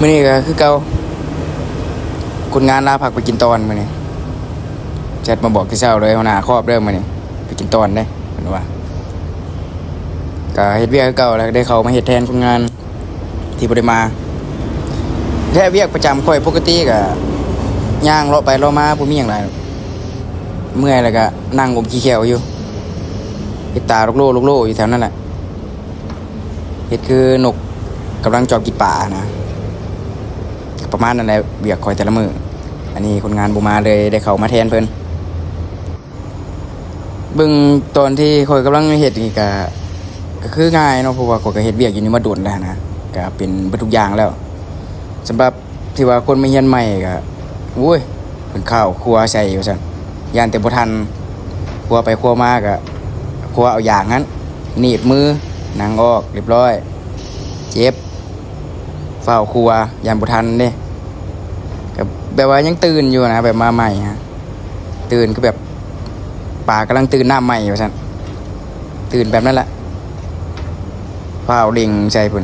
ມື້ນີ້ກໍຄືເກົ່າ ຄົນງານລາພັກໄປກິນຕອນມື້ນີ້ ແຊັດມາບອກແຕ່ເຊົ້າເລີຍ ຫົວໜ້າຄອບເດີມື້ນີ້ ໄປກິນຕອນເດ້ ເພິ່ນວ່າ ກໍເຮັດວຽກຄືເກົ່າແຫຼະ ໄດ້ເຂົ້າມາເຮັດແທນຄົນງານທີ່ບໍ່ໄດ້ມາ ແທ້ວຽກປະຈຳຂ້ອຍປົກກະຕິກໍຍ່າງເລາະໄປເລາະມາ ບໍ່ມີຫຍັງຫຼາຍ ເມື່ອຍແລ້ວກໍນັ່ງອົມຂີ້ແຂ້ວຢູ່ ເຮັດຕາໂລກໂລກໂລກໂລກຢູ່ແຖວນັ້ນແຫຼະ ເຮັດຄືນົກກຳລັງຈອບກິນປານະ ປະມານນັ້ນແຫຼະ ວຽກຂ້ອຍແຕ່ລະມື້ ອັນນີ້ຄົນງານບໍ່ມາເລີຍ ໄດ້ເຂົ້າມາແທນເພິ່ນ ເບິ່ງຕອນທີ່ຂ້ອຍກຳລັງເຮັດນີ້ກະ ກະຄືງ່າຍເນາະ ເພາະວ່າຂ້ອຍກະເຮັດວຽກຢູ່ນີ້ມາດົນແລ້ວນະ ກະເປັນເບິດທຸກຢ່າງແລ້ວ ສຳລັບ ທີ່ວ່າຄົນມາຮຽນໃໝ່ກໍ ໂອ້ຍ ເພິ່ນຄາວຄົວໃສ່ວ່າຊັ້ນ ຢ້ານແຕ່ບໍ່ທັນ ຄົວໄປຄົວມາກໍຄົວເອົາຢາງຫັ້ນ ໜີບມື ໜັງອອກ ຮຽບຮ້ອຍ ເຈັບ ຟ້າວຄົວ ຢ້ານບໍ່ທັນເດ້ ກໍແບບວ່າຍັງຕື່ນຢູ່ນະ ແບບມາໃໝ່ນະ ຕື່ນຄືແບບປາກຳລັງຕື່ນນ້ຳໃໝ່ວ່າຊັ້ນ ຕື່ນແບບນັ້ນແຫຼະ ຟ້າວເລັ່ງໃສ່ພຸ້ນ.